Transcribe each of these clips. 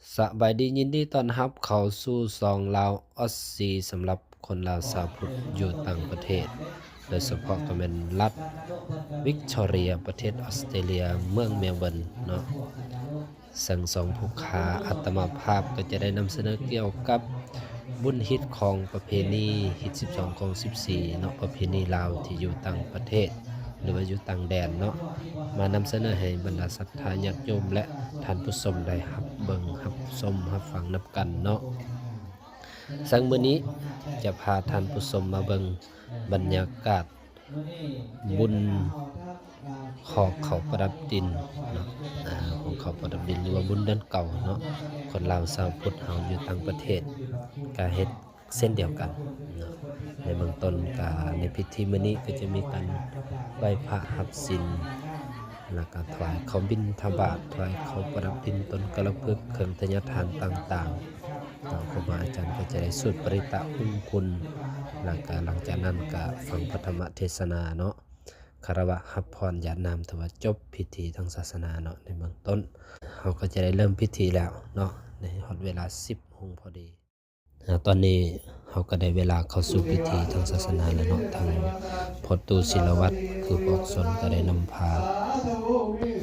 ສະບາຍດີ ຍິນດີຕ້ອນຮັບເຂົ້າສູ່ຊ່ອງລາວອອສຊີ ສຳລັບຄົນລາວຊາວພຸດຢູ່ຕ່າງປະເທດ, ໂດຍສະເພາະກໍແມ່ນລັດວິກຕໍເຣຍ ປະເທດອອສເຕຣເລຍ ເມືອງເມລເບີນເນາະ. ເຊິ່ງຊ່ອງຜູ້ຂ້າອາດຕະມາພາບກໍຈະໄດ້ນຳສະເໜີກ່ຽວກັບບຸນຮີດຂອງປະເພນີຮີດສິບສອງຂອງສິບສີ່ເນາະ, ປະເພນີລາວທີ່ຢູ່ຕ່າງປະເທດ ຫຼືວ່າຢູ່ຕ່າງແດນເນາະ, ມານຳສະເໜີໃຫ້ບັນດາສັດທາຍາດໂຍມ ແລະ ທ່ານຜູ້ຊົມໄດ້ຮັບເບິ່ງ ຮັບຊົມ ຮັບຟັງນຳກັນເນາະ. ເຊິ່ງມື້ນີ້ຈະພາທ່ານຜູ້ຊົມມາເບິ່ງບັນຍາກາດບຸນຫໍເຂົ້າປະດັບດິນເນາະ, ອາ ຫໍເຂົ້າປະດັບດິນ ຫຼືວ່າບຸນເດືອນເກົ້າເນາະ, ຄົນລາວຊາວພຸດເຮົາຢູ່ຕ່າງປະເທດກະເຮັດ ເຊັ່ນດຽວກັນເນາະ. ໃນເບື້ອງຕົ້ນກະໃນພິທີມື້ນີ້ກໍຈະມີການໄຫວ້ພະຮັບສິນ ແລ້ວກໍຖວາຍເຂົ້າບິນທະບາດ, ຖວາຍເຂົ້າປະດັບດິນ, ຕົ້ນກາລະພຶກ, ເຄື່ອງທະຍາທານຕ່າງໆເນາະ. ຄູບາອາຈານກໍຈະໄດ້ສູດປະລິດຕະມຸງຄຸນ ແລ້ວກໍຫຼັງຈາກນັ້ນກໍຟັງພະທຳມະເທສະນາເນາະ, ຄາລະວະຮັບພອນຢາດນ້ຳ ຖືວ່າຈົບພິທີທາງສາສະໜາເນາະ. ໃນເບື້ອງຕົ້ນເຮົາກໍຈະໄດ້ເລີ່ມພິທີແລ້ວເນາະ, ໃນຮອດເວລາສິບໂມງພໍດີ. ອາ ຕອນນີ້ເຮົາກໍໄດ້ເວລາເຂົ້າສູ່ພິທີທາງສາສະໜາແລ້ວເນາະ. ທາງພໍ່ຕູ້ສິລະວັດ ຄືພວກຊົນກໍໄດ້ນຳພາ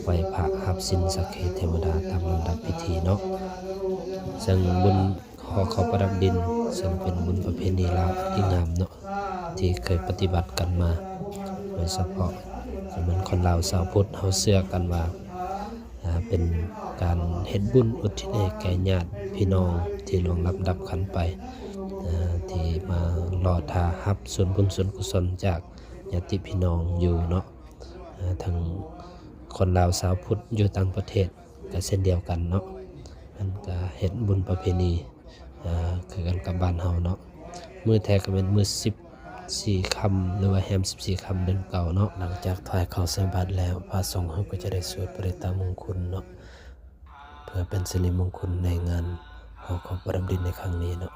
ໄຫວ້ພະຮັບສິນສັກເຄເທວະດາຕາມລຳດັບພິທີເນາະ. ເຊິ່ງບຸນຫໍເຂົ້າປະດັບດິນ ເຊິ່ງເປັນບຸນປະເພນີລາວອັນດີງາມເນາະ ທີ່ເຄີຍປະຕິບັດກັນມາ ໂດຍສະເພາະແມ່ນຄົນລາວຊາວພຸດເຮົາເຊື່ອກັນວ່າ ອາ ເປັນການເຮັດບຸນອຸທິດໃຫ້ແກ່ຍາດພີ່ນ້ອງທີ່ລ່ວງລັບດັບຂັນໄປ ອາ ທີ່ມາລໍຖ້າຮັບສ່ວນບຸນສ່ວນກຸສົນຈາກຍາດຕິພີ່ນ້ອງຢູ່ເນາະ. ອາ ທັງຄົນລາວຊາວພຸດຢູ່ຕ່າງປະເທດກໍເຊັ່ນດຽວກັນເນາະ, ເພິ່ນກໍເຮັດບຸນປະເພນີ ອາ ຄືກັນກັບບ້ານເຮົາເນາະ. ມື້ແທ້ກໍແມ່ນມື້ສິບ ສີ່ຄ່ຳ ຫຼືວ່າແຮມສິບສີ່ຄ່ຳເດືອນເກົ້າເນາະ. ຫຼັງຈາກຖວາຍເຂົ້າໃສ່ບາດແລ້ວ ພະສົງເຮົາກໍຈະໄດ້ສວດປະລິດຕະມຸງຄຸນເນາະ ເພື່ອເປັນສິລິມຸງຄຸນໃນງານຫໍເຂົ້າປະດັບດິນໃນຄັ້ງນີ້ເນາະ.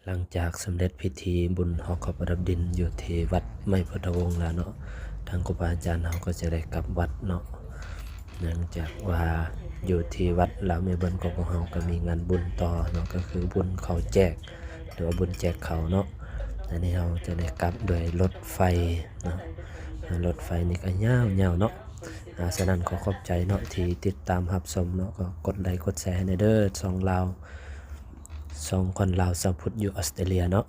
ຫຼັງຈາກສຳເລັດພິທີບຸນຫໍເຂົ້າປະດັບດິນຢູ່ທີ່ວັດໄມ້ພຸດທະວົງແລ້ວເນາະ, ທາງຄູບາອາຈານເຮົາກໍຈະໄດ້ກັບວັດເນາະ. ເນື່ອງຈາກວ່າຢູ່ທີ່ວັດລາວເມລເບີນຂອງພວກເຮົາກໍມີງານບຸນຕໍ່ເນາະ, ກໍຄືບຸນເຂົ້າແຈກ ຫຼືວ່າບຸນແຈກເຂົ້າເນາະ. ອັນນີ້ເຮົາຈະໄດ້ກັບດ້ວຍລົດໄຟເນາະ, ລົດໄຟນີ້ກໍຍາວໆເນາະ. ອາ ສະນັ້ນຂໍຂອບໃຈເນາະທີ່ຕິດຕາມຮັບຊົມເນາະ, ກໍກົດໄລກົດແຊໃຫ້ແດ່ເດີ ຊ່ອງລາວ ຊ່ອງຄົນລາວຊາວພຸດຢູ່ອອສເຕຣເລຍເນາະ.